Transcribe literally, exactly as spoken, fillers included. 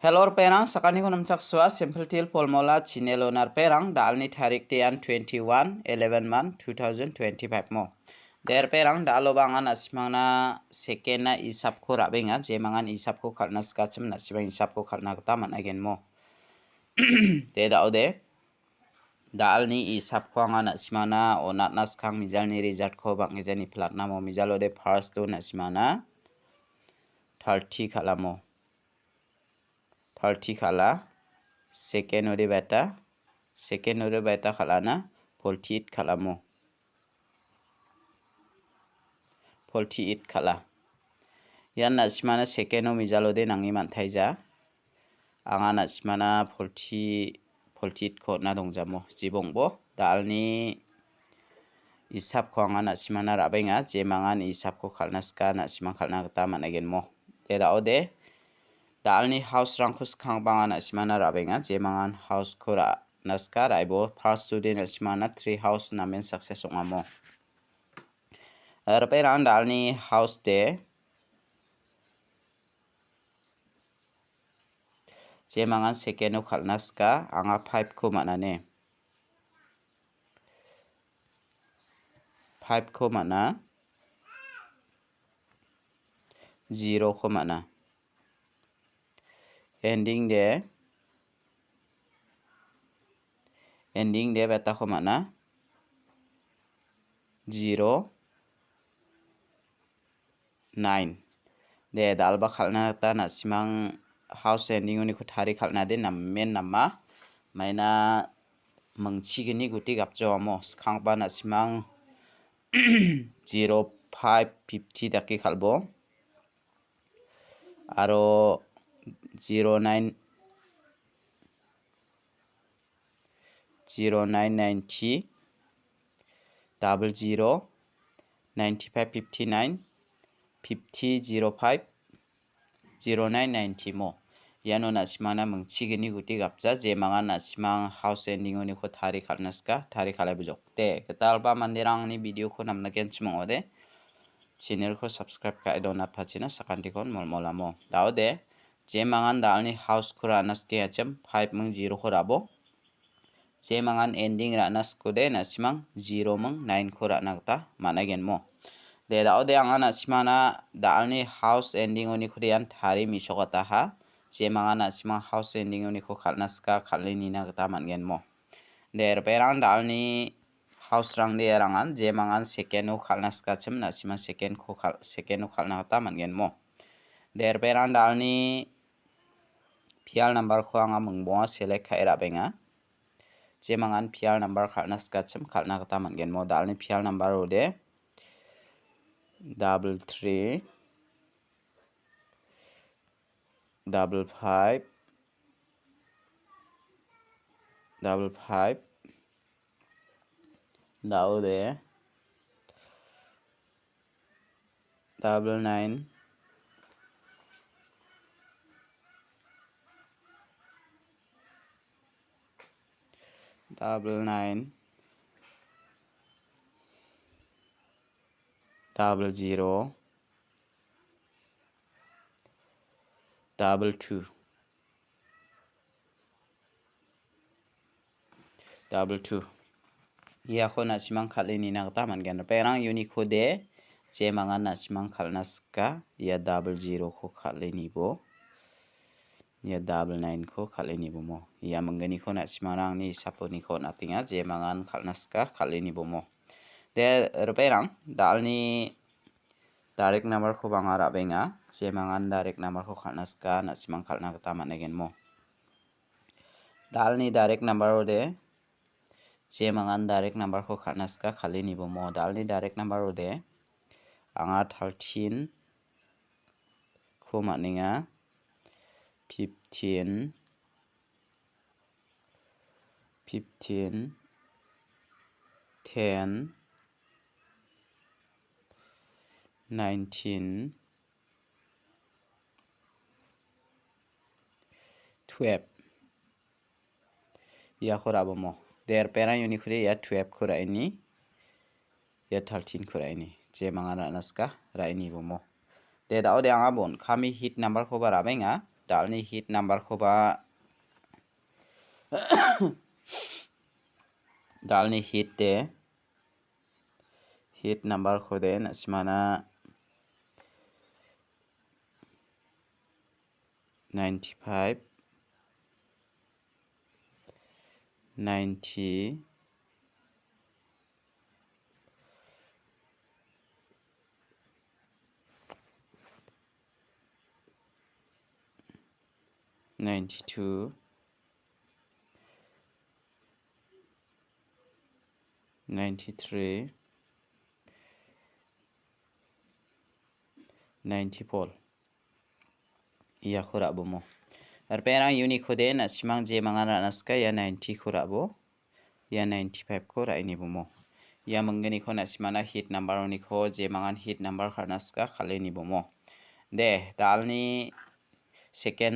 Hello, ripengrang, sakantikon namchaksoa, Simple Teer Formula channel-ona ripengrang, da·alni tarik de an twenty-one eleven month two thousand twenty-five mo. De ripengrang, da·aloba anga na·simangna second-na isapko ra·benga, jemangan isapko kal·na sikachim na·simang isapko kal·na gita man·agenmo. De da·ode, da·alni isapko anga na·simangna on·atna skang mijalni result-ko bang·gijani platnamo, mijalo de first-o na·simangna thirty kal·amo. Thirty kal·a, second-ode baita, second-ode baita kal·ana, forty-eight kal·amo. Forty-eight kal·a. Ian na·simana second-o mijalode nange man·taija. Anga na·simana forty, forty-eight-ko on·a dongjamo. Jibongbo, da·alni isapko anga na·simana ra·benga, jemangan isapko kal·na sika na·simang kal·na gita man·agenmo. De da·ode, da·alni house-rangko skangba anga na·simana ra·benga, jemangan house-ko ra-, na sika ra·ebo, first-ode na·simana three house namen success ong·amo. Ripengrang, da·alni house-de, jemangan second-o kal·na sika, anga five-ko man·ane. Five-ko man·a, zero-ko man·a. Ending de, ending de betako man·a, zero, nine. De, da·alba kal·na gita na·simang house ending-oniko tari kal·na de namen nama. Maina mingchigni guti gapjawamo. Skangba na·simang zero five fifty dake kal·bo. Aro zero nine zero nine ninety, double zero, ninety-five fifty-nine, fifty zero five, zero nine ninety mo. Iano na·simangna mingchigni guti gapja, jemangan na·simang house ending-oniko tari kal·na sika, tari kal·e bujok. De, gitalba manderangni video-ko namnagenchim ong·ode, channel-ko subscribe ka·e donatpachina sakantikon molmolamo. Da·ode, jemangan da·alni house-ko ra·na sike achim, five ming zero-ko ra·bo. Jemangan ending ra·na sikode, na·simang zero ming nine-ko ra·na gita man·agenmo. De, da·ode anga na·simana da·alni house ending-oniko de ian tari misokataha. Jemangan na·simang house ending-oniko kal·na sika kal·e nina gita man·genmo. De, ripengrang da·alni house-rang de erangan, jemangan second-o kal·na sikachim, na·simang second-ko kal-, second-o kal·na gita man·genmo. De, ripengrang da·alni pial number-ko anga mingbonga select ka·e ra·benga. Jemangan pial number kal·na sikachim kal·na gita man·genmo. Da·alni pial number-ode double three, double five, double five, da·ode, double nine, double nine, double zero, double two. Double two. Iako na·simang kal·e nina gita man·gen. Ripengrang uniko de, jemangan na·simang kal·na sika, ia double zero-ko kal·e nibo. Ia double nine-ko kal·e nibomo. Ia mingginiko na·simangrangni isaponiko on·atenga, jemangan kal·na sika, kal·e nibomo. De, ripengrang, da·alni direct number-koba anga ra·benga. Jemangan direct number-ko kal·na sika, na·simang kal·na gita man·agenmo. Da·alni direct number-ode, jemangan direct number-ko kal·na sika, kal·e nibomo. Da·alni direct number-ode, anga thirteen-ko man·enga. Fifteen, fifteen, ten, nineteen, twelve. Iako ra·bomo. De, ripengrang uniko de ia twelve-ko ra·eni. Ia thirteen-ko ra·eni. Jemangan ra·na sika, ra·eni bomo. De, da·ode anga bon kami hit number-koba ra·benga. Dalni hit number-koba, dalni hit de, hit number-ko de na·simana ninety-five, ninety, ninety-two, ninety-three, ninety-four. Iako ra·bomo. Ripengrang uniko de na·simang jemangan ra·na sika ia ninety-ko ra·bo. Ia ninety-five-ko ra·e nibomo. Ia mingginiko na·simana hit number-oniko jemangan hit number ka·na sika kal·e nibomo. De, dalni second